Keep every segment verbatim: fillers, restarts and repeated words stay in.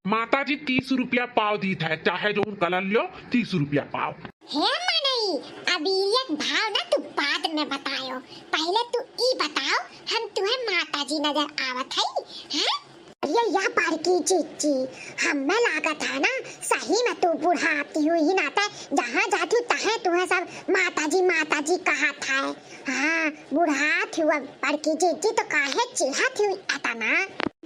माता जी तीस रुपया पाव दीत है, चाहे जौन कलर लियो, तीस रुपया पाव। हे मनई, अबीरिया के भाव ना तू बाद में बतायो, पहले तू ई बताओ, हम तुहे माता जी नजर आवत हई, हैं? अरे या बड़की जीजी, हमें लागत है ना, सही में तू बुढ़ाती हुई ही नाते जहाँ जाती हूँ तहे तुहे सब माता जी माता जी कहत है। हाँ, बुढ़ात हुआ बड़की जीजी तो काहे चिढ़त हुई अतना?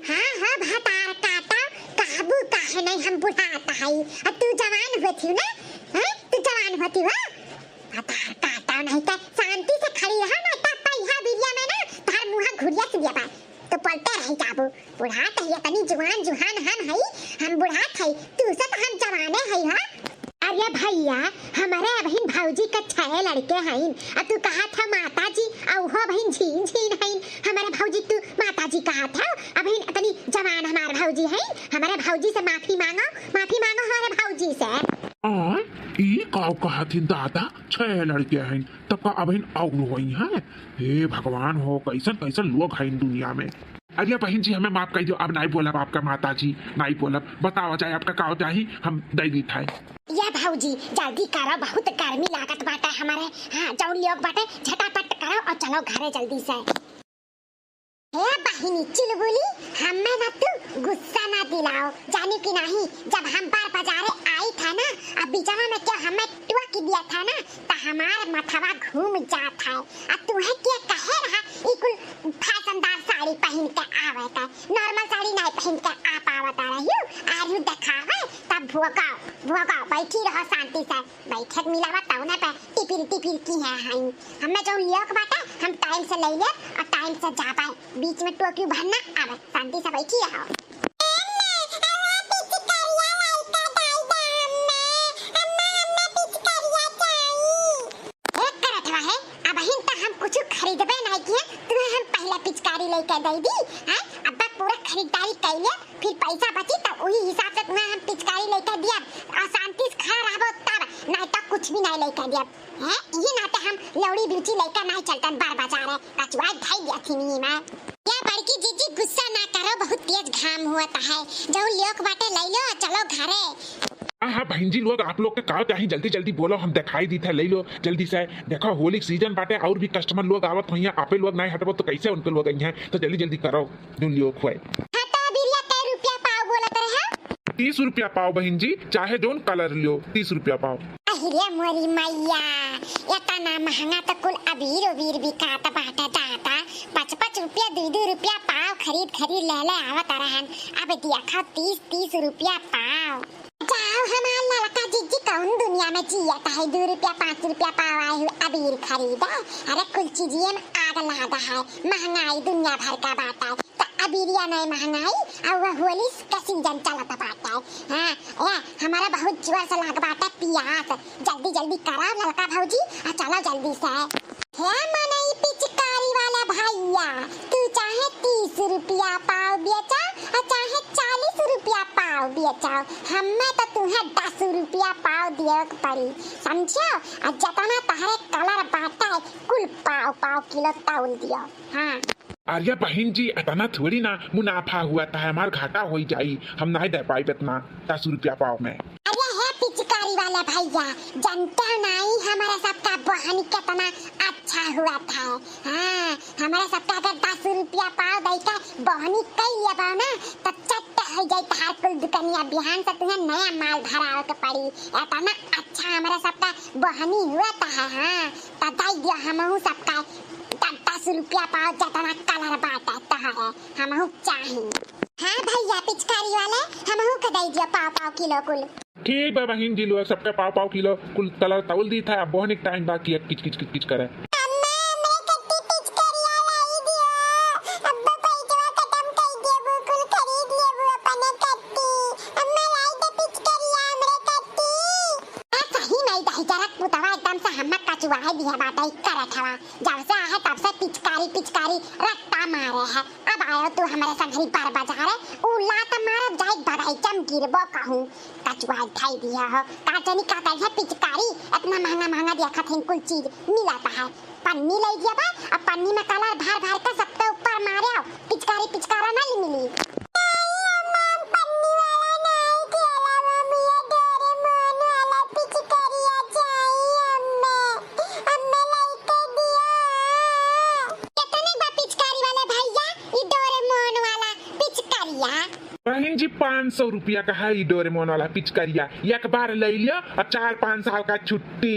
हाँ, हाँ, भतार काटा, कहबू काहे नहीं हम बुढ़ात हई, आ तू जवान होती ना, हैं? तू जवान होती हो? भतार काटा नहीं तो शांति से खड़ी रहा ना, तब पइहा बिरिया में ना तार मुँह घुरिया से दिया बा, तो पलटे रह जाबू। बुढ़ात है तनी जुआन जुहान हम हई, हम बुढ़ात हई, तू से तो हम जवाने हई हो। अरे भइया, हमरे अबहिन भौजी के छह लड़के हईन, आ तू कहत ह माता जी, आ उहो अबहिन झीन झीन हईन। हमरे भौजी तू माता जी कहत ह, अबहिन अतनी जवान हमार भौजी हईन, हमरे भौजी से माफी मांगो, माफी मांगो हमरे भौजी से। आ, ई काव कहत हिन दादा, छह लड़के हईन, तब का अबहिन और होई हैं? हे भगवान हो, कैसन कैसन लोग हईन दुनिया में। अरे बहिन जी, हमें माफ कर दो, अब नाई बोलब आपका माता जी, नाई बोलब। बताओ चाहे आपका का चाही, हम दे दीत है। या भौजी, जल्दी करो, बहुत गर्मी लागत बाटे हमरे। हाँ, जौन लोग बाटे, झटापट करो और चलो घरे जल्दी से। हे बहिनी चुलबुली, हमें ना तू गुस्सा ना दिलाओ, जानी कि नहीं, जब हम बार बाजारे आई था ना, अब बिचवा में क्या हमें टोक दिया था ना, तो हमार मथवा घूम जात है। अब तुहे के कहे रहा, ई कुल फैशनदार साड़ी पहिन के आवे का, नॉर्मल साड़ी नहीं पहिन के आ पावत रही, आरू देखावे, तब भोगाओ, भोगाओ, बैठी रहो शांति से। बैठक मिलावा तौना पे टिपिर टिपिर की है हाई। हमें जो लियोक बाटे, हम टाइम से ले ले और टाइम से जा पाए, बीच में टोकी भरना आवे, शांति से बैठी रहो। एक करत रहे, अबहिन त हम कुछ खरीदबे नहीं किए, तुम्हें हम पहले पिचकारी लेके दे दी, हैं? अब पूरा खरीदारी कर ले, फिर पैसा बची त वही हिसाब से तुम्हें हम पिचकारी लेके दिया, और शांति से खड़ा रहबो तब, नहीं तो कुछ भी नहीं लेके दिया। हैं? ये नाते हम लौड़ी बिउची लेके नहीं चलतन बार बाजार है, कचुआ धई दिया थी नी मैं। या बड़की जीजी गुस्सा ना करो, बहुत तेज घाम हुआ है, जो लियोक बाटे ले लो, चलो घरे। हाँ, हाँ, बहिन जी लोग, आप लोग के का चाही, जल्दी, जल्दी बोलो, हम दिखाई दी थे, ले लो, जल्दी से। देखो, होली के सीजन बाटे, और भी कस्टमर लोग आवत होइया, आपे लोग नहीं हटबो, तो कैसे उनके लोग आई हैं? तो जल्दी, जल्दी करो, जो लियोक हुए। हाँ, तो अबीरिया कै रुपया पाव बोलत रहे? तीस रुपया पाव, बहिन जी, चाहे जोन कलर लियो, तीस रुपया पाव। अहिरे मोरी मैया, इतना महंगा तो कुल अबीर उबीर बिकात बाटे दादा, पाँच पाँच रुपया, दू दू रुपया पाव खरीद खरीद ले ले आवत रहन, अब देखो तीस तीस रुपया पाव। जाओ हमार ललका जीजी, कौन दुनिया में जियत है, दू रुपया पाँच रुपया पाव आए हुए अबीर खरीदा। अरे कुल चीजिए में आग लागा है, महंगाई दुनिया भर का बाटा है, तो अबीरिया नहीं महंगाई, और वह होली का सीजन चलत बाटा है। हाँ, ए, हमारा बहुत जोर से लाग बाटा पियास, जल्दी जल्दी करो ललका भौजी, और चलो जल्दी से। हे मनई पिचकारी वाला भैया, तू चाहे तीस रुपया पाव बेचा और चाहे चालीस रुपया पाव बेचा, हमें तो तुम्हें दस रुपया पाव दिए के पड़ी, समझो? और जितना तहरे कलर बाटे, कुल पाव पाव किलो तौल दियो। हाँ। अरे बहिन जी, इतना थोड़ी ना मुनाफा हुआ था, हमार घाटा हो जाई, हम नहीं दे पाई इतना दस रुपया पाव में। अरे हे पिचकारी वाला भैया, जनता नहीं हमारा सबका बहनी कितना अच्छा हुआ था। हाँ, हमारा सबका अगर दस रुपया पाव दे के बहनी कई लेबा ना, तो चट्ट हो जाई तहार कुल दुकनिया। बिहान से तुम्हें नया माल भरावे के पड़ी, इतना अच्छा हमारा सबका बहनी हुआ था। हाँ, तो दे दियो हमहू सबका दस दस रुपया पाव, जितना कलर बाटे तहरे, हमहू चाही। हाँ भैया पिचकारी वाले, हमहू के दे दियो पाव पाव किलो कुल। ठीक बा बहिन जी लोग, सबका पाव पाव किलो कुल कलर तौल दी था। अब बोहनी के टाइम बा कि किच किच किच किच करे। अम्मा, हमरे कत्ती पिचकारिया लाई दियो। अब पैसवा खत्म कर देबू, कुल खरीद लेबू अपने कत्ती। अम्मा, लाई दे पिचकारिया हमरे कत्ती। आ, सही में दही जरक पुतवा एकदम से हम्मा कचुआए दिया बाटे, करत हवा। जब से आहे तब से पिचकारी पिचकारी रट्टा मारे है। अब आयो तू हमरे संगरी बार बाजार है, उ लात मारब जाई बगैचा में गिरबो कहूँ। कचुआ धई दिया हो, का जानी का कही है पिचकारी, इतना महंगा महंगा देखत है कुल चीज मिलत है। पन्नी ले दिया बा, अब पन्नी में कलर भर भर के सबके ऊपर मारे हो, पिचकारी पिचकारा नहीं मिली। नहीं अम्मा, हम पन्नी वाला बहिन जी, पाँच सौ रुपया का है ई डोरेमोन वाला पिचकारिया, एक बार लइ लियो और चार पाँच साल का छुट्टी।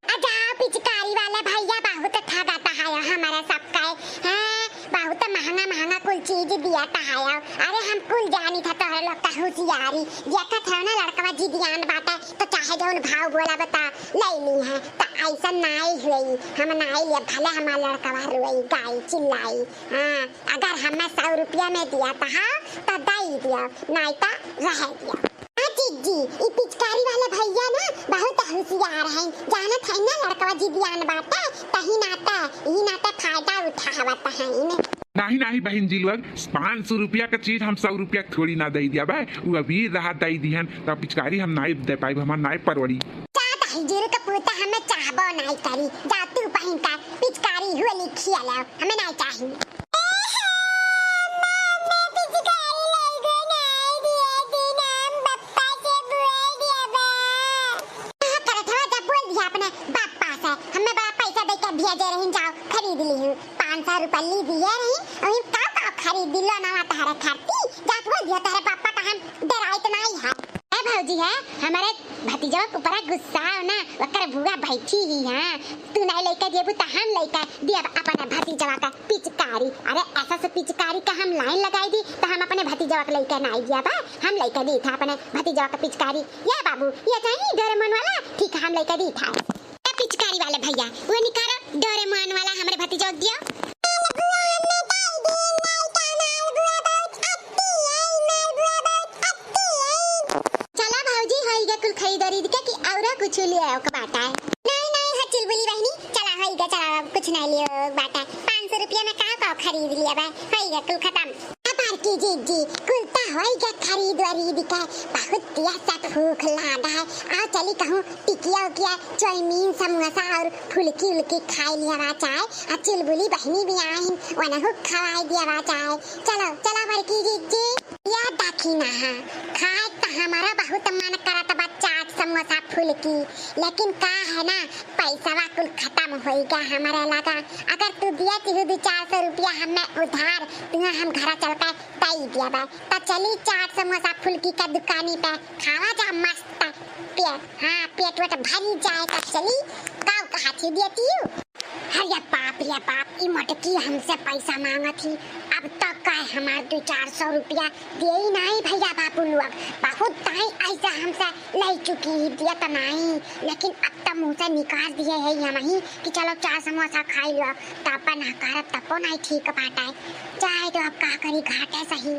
आ जाओ पिचकारी वाले भैया, बहुत ठगत है हमारा सबका। हाँ, बहुत महंगा महंगा कुल चीज दिया था है। अरे हम कुल जानी था तोहरे लोग का होशियारी। देखत है ना लड़कवा जिदियान बाटे, तो चाहे जौन भाव बोला बता, लइ ली है। तो ऐसा नाई हुई, हम नाई लिए, भले हमार लड़कवा रोई, गाई, चिल्लाई। हाँ, अगर हमें सौ रुपया में दिया था, तो दई दियो, नाई तो रह दियो। हाँ जीजी, ई पिचकारी वाले भैया ना बहुत होशियार हैं, जानत है ना लड़कवा जिदियान बाटे, तही नाते, यही नाते फायदा उठावत हैं। नहीं, नहीं बहिन जी लोग, पाँच सौ रुपया का चीज हम सौ रुपया थोड़ी ना दे दिया बे, वो अभी रहा दे दिहन, तब पिचकारी हम नाई दे पाइब, हमार नाई परवड़ी। जा दहिजरू के पूता हमें चाहबो नाई करी, जा तू बहिन का पिचकारी हुए लिखिया लो, हमें नाई चाही। ए हे, माँ, मैं पिचकारी लइगो नाई दिए दिन, हम बप्पा से बोल दिया बा। कहाँ करत हवा, जा बोल दिया अपने बप्पा से, हमें बड़ा पैसा दे के भेजे रही, जाओ खरीद ली हूँ। पाँच सौ रुपया ली दिए रही, अभी का का खरीद दिलो ना तहरे खाती, जात बोल दिया तहरे पापा का हम डराइत नाई है। ए भौजी है, हमारे भतीजवा के ऊपरा गुस्सा हो ना, ओकर बुआ बैठी ही है। तू नाई लइके देबू त हम लइके देब अपने भतीजवा का पिचकारी। अरे ऐसा से पिचकारी का हम लाइन लगाई दी त हम अपने भतीजवा के लइके नाई दिया बा, हम लइके दी था अपने भतीजवा का पिचकारी। या बाबू, ये चाहिए डोरेमोन वाला? ठीक है, हम लइके दी था। ए पिचकारी वाले भैया, वो निकालो डोरेमोन वाला हमरे भतीजवा के दियो। चला भौजी, होई गया कुल खरीद उरीद के कि औरो कुछ ले आओ के बाटा है? नहीं, नहीं, हाँ चुलबुली बहिनी, चला होई गया, चला अब कुछ नहीं लियो बाटा है। पाँच सौ रुपया में का का खरीद लिया बा, होई गया कुल खत्म। अब बड़की जीजी, कुल तो होई गया खरीद वरीद के, बहुत तेज से भूख लागा है। आओ चली कहूँ टिकिया उकिया, चाउमीन, समोसा और फुलकी उलकी खाई लिया बा चाहे, आ चुलबुली बहिनी भी आइन, वनहु खवाई दिया बा चाहे। चलो, चलो बड़की जीजी। या दखिनहा, खाए त हमारा बहुत मन करत बा चाट समोसा फुलकी, लेकिन का है ना, पैसवा कुल खत्म होई गया हमारे लगा। अगर तू दिया चिहू दू चार सौ रुपया हमें उधार, तुहे हम घरा चल के दई दिया बा। त चली चाट समोसा फुलकी का दुकानी पे खावा जा मस्त। पे-, हाँ, पेट वेट भरी जाए त चली। का कहा थी दिया चिहू? अरे बाप रे बाप, ई मोटकी हमसे पैसा मांगत ही। अब तक का हमार दू चार सौ रुपया देई नाई भैया बाबू लोग। बहुत टाइम ऐसा हमसे ले चुकी ही, दिया त नाई, लेकिन अब त मुँह से निकाल दिए है हम ही कि चलो चार समोसा खाई लो। त अपन हकारत तपो नाई ठीक बाटे, चाहे तो अब का करी, घाटे सही।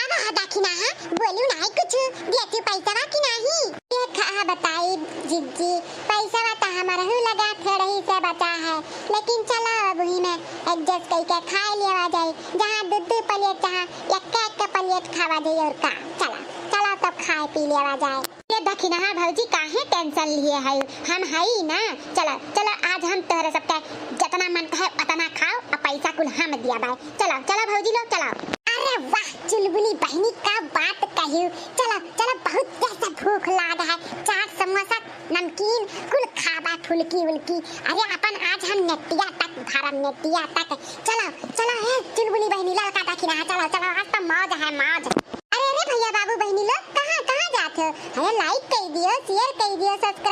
अब ह दखिनहा, बोलू नाई कुछ, देती पैसा बा कि नाही? ये खा बताई जिज्जी, पैसा बा त हमरहू लगा थोड़ही से बचा है, लेकिन चलो अब वही में adjust करके खाए लेवा जाए, जहाँ दू दू plate, जहाँ एक एक plate खावा जाए और का। चला, चला तब खाए पी लेवा जाए। ये दखिनहा भौजी काहे tension लिए है, हम हई ना। चला, चला आज हम तोहरे सबके जितना मन कहे उतना खाओ, आ पैसा कुल हम दिया बाय। चला, चला भौजी लोग, चला। अरे वाह, चुलबुली बहिनी का बात कही। चला, चला, बहुत तेज से भूख लाग है। चाट, समोसा, नमकीन कुल खाबा, फुलकी उलकी। अरे अपन आज हम नेटिया तक भरम, नेटिया तक। चला, चला, ए चुलबुली बहिनी, ललका दखिनहा, चला, चला, आज तो मौज है, मौज। अरे, अरे भैया बाबू बहिनी लोग, कहाँ, कहाँ जात हो? अरे like कई दियो, share कई दियो, subscribe